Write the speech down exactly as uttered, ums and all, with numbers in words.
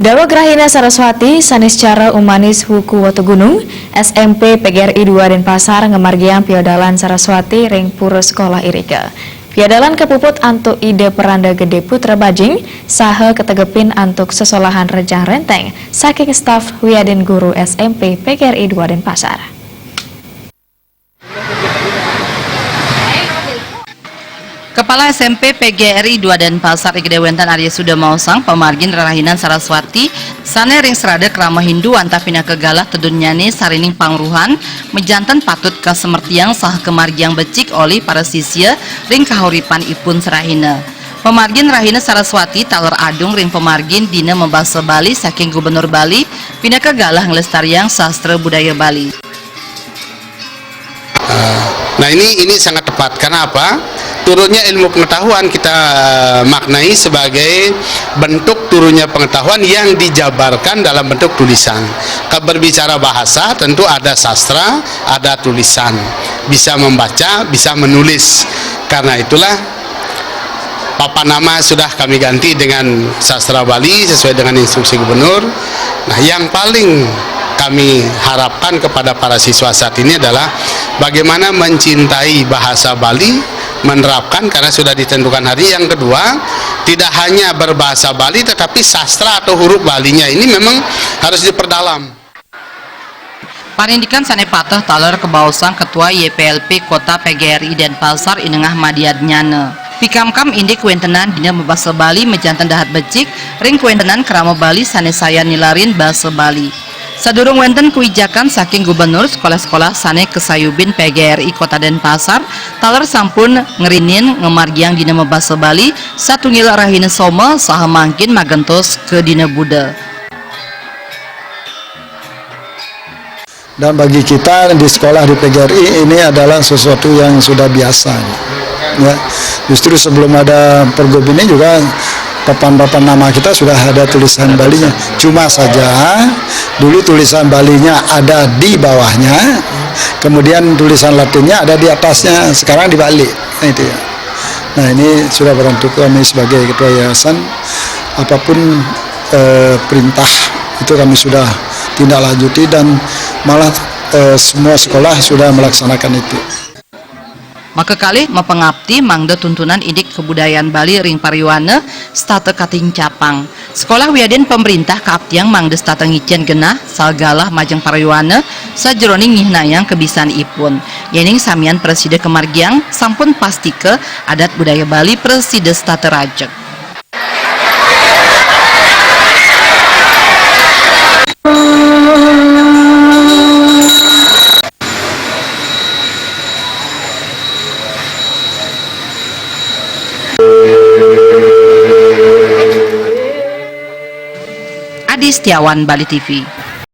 Daweg rahina Saraswati, sanés cara umanis wuku Watugunung, S M P P G R I dua Denpasar ngamargiang piodalan Saraswati ring pura sekolah irika. Piodalan kapuput antuk Ida Peranda Gedé Putra Bajing, saha kategepin antuk sesolahan Rejang Renteng, saking staf wiadin guru S M P P G R I dua Denpasar. Kepala S M P P G R I dua Denpasar, I Gedé Wénten Arya Suda maosang, pamargin rerahinan Saraswati sané ring srada krama Hindu wantah pinaka galah tedunnyané sarining pangruhan, majanten patut kasemertiang saha kamargiang becik olih para sisia ring kahuripan ipun sarahina. Pamargin rahina Saraswati taler adung ring pamargin dina mabasa Bali saking Gubernur Bali, pinaka galah nglestariang sastra budaya Bali. Nah, ini ini sangat tepat. Karena apa? Turunnya ilmu pengetahuan kita maknai sebagai bentuk turunnya pengetahuan yang dijabarkan dalam bentuk tulisan. Kalau berbicara bahasa, tentu ada sastra, ada tulisan. Bisa membaca, bisa menulis. Karena itulah, papan nama sudah kami ganti dengan sastra Bali sesuai dengan instruksi gubernur. Nah, yang paling kami harapkan kepada para siswa saat ini adalah bagaimana mencintai bahasa Bali, menerapkan karena sudah ditentukan hari. Yang kedua, tidak hanya berbahasa Bali, tetapi sastra atau huruf Balinya ini memang harus diperdalam. Parindikan sané pateh taler kabaosang Ketua Y P L P Kota P G R I Denpasar, I Nengah Madiadnyana. Pikamkam indik kawéntenan dina mabasa Bali majanten dahat becik ring kawéntenan krama Bali sané sayan nilarin basa Bali. Sadurung wénten kawijakan saking gubernur, sekolah-sekolah sané kasayubin P G R I Kota Denpasar taler sampun ngrinin ngamargiang dina mabasa Bali satunggil rahina Soma saha mangkin magentos ka dina Buda. Dan bagi kita di sekolah di P G R I ini adalah sesuatu yang sudah biasa. Ya, justru sebelum ada pergub ini juga papan-papan nama kita sudah ada tulisan Balinya. Cuma saja dulu tulisan Balinya ada di bawahnya, kemudian tulisan Latinnya ada di atasnya, sekarang dibalik. Nah, itu ya. Nah, ini sudah berlaku, kami sebagai ketua yayasan, apapun eh, perintah itu kami sudah tindak lanjuti dan malah eh, semua sekolah sudah melaksanakan itu. Maka kalih mapangapti mangda tuntunan indik kabudayan Bali ring pariwana setata katincapang. Sekolah wiadin pamrintah kaaptiang mangda setata ngicén genah saha galah majeng pariwana sajeroning nyihnayang kabisan ipun. Yéning samian prasida kamargiang, sampun pastika adat budaya Bali prasida setata rajeg. Adi Setiawan, Bali T V.